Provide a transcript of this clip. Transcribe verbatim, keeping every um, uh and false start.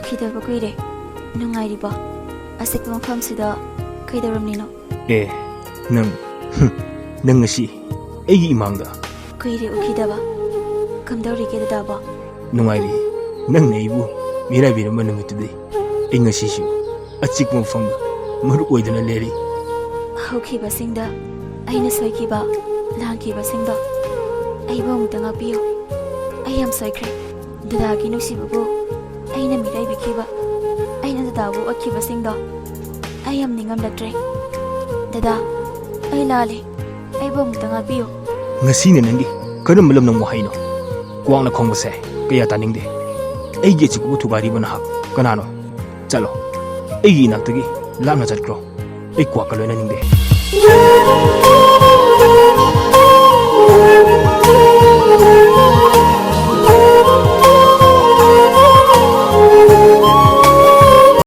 ꯎꯈꯤꯗꯕ ꯀꯨꯏꯔꯦ꯫ ꯅꯨꯡꯉꯥꯏꯔꯤꯕꯣ? ꯑꯆꯤꯛꯄ ꯃꯐꯝꯁꯤꯗ ꯀꯩꯗꯧꯔꯝꯂꯤꯅꯣ? ꯑꯦ, ꯅꯪ, ꯍꯨꯝ, ꯅꯪ ꯉꯁꯤ ꯑꯩꯒꯤ ꯏꯃꯥꯡꯗ? ꯀꯨꯏꯔꯦ ꯎꯈꯤꯗꯕ꯫ ꯀꯝꯗꯧꯔꯤꯒꯦ ꯗꯗꯥꯕꯣ? ꯅꯨꯡꯉꯥꯏꯔꯤ꯫ ꯅꯪꯅ ꯑꯩꯕꯨ ꯃꯤꯔꯥꯏꯕꯤꯔꯝꯕ ꯅꯨꯃꯤꯠꯇꯨꯗꯩ ꯑꯩ ꯉꯁꯤꯁꯨ ꯑꯆꯤꯛꯄ ꯃꯐꯝꯗ ꯃꯔꯨꯞ ꯑꯣꯏꯗꯨꯅ ꯂꯦꯜꯂꯤ꯫ ꯍꯧꯈꯤꯕꯁꯤꯡꯗ ꯑꯩꯅ ꯁꯣꯏꯈꯤꯕ, ꯂꯥꯟꯈꯤꯕꯁꯤꯡꯗꯣ ꯑꯩꯕꯨ ꯑꯃꯨꯛꯇ ꯉꯥꯛꯄꯤꯌꯨ꯫ ꯑꯩ ꯌꯥꯝ ꯁꯣꯏꯈ꯭ꯔꯦ꯫ ꯗꯗꯥꯒꯤ ꯅꯨꯡꯁꯤꯕꯕꯨ ꯑꯩꯅ ꯃꯤꯔꯥꯏꯕꯤꯈꯤꯕ, ꯑꯩꯅ ꯗꯗꯥꯕꯨ ꯑꯣꯠꯈꯤꯕꯁꯤꯡꯗꯣ ꯑꯩ ꯌꯥꯝ ꯅꯤꯡꯉꯝꯂꯛꯇ꯭ꯔꯦ꯫ ꯗꯗꯥ, ꯑꯩ ꯂꯥꯜꯂꯦ꯫ ꯑꯩꯕꯨ ꯑꯃꯨꯛꯇ ꯉꯥꯛꯄꯤꯌꯨ꯫ ꯉꯁꯤꯅ ꯅꯪꯒꯤ ꯀꯔꯝꯕ ꯂꯝꯗꯝ ꯋꯥꯍꯩꯅꯣ? ꯀ꯭ꯋꯥꯛꯅ ꯈꯣꯡꯕꯁꯦ ꯀꯌꯥ ꯇꯥꯅꯤꯡꯗꯦ꯫ ꯑꯩꯒꯤ ꯑꯆꯤꯛꯄꯕꯨ ꯊꯨꯒꯥꯏꯔꯤꯕ ꯅꯍꯥꯛ ꯀꯅꯥꯅꯣ? ꯆꯠꯂꯣ, ꯑꯩꯒꯤ ꯏꯅꯥꯛꯇꯒꯤ ꯂꯥꯞꯅ ꯆꯠꯈ꯭ꯔꯣ꯫ ꯑꯩ ꯀ꯭ꯋꯥꯛꯀ ꯂꯣꯏꯅꯅꯤꯡꯗꯦ꯫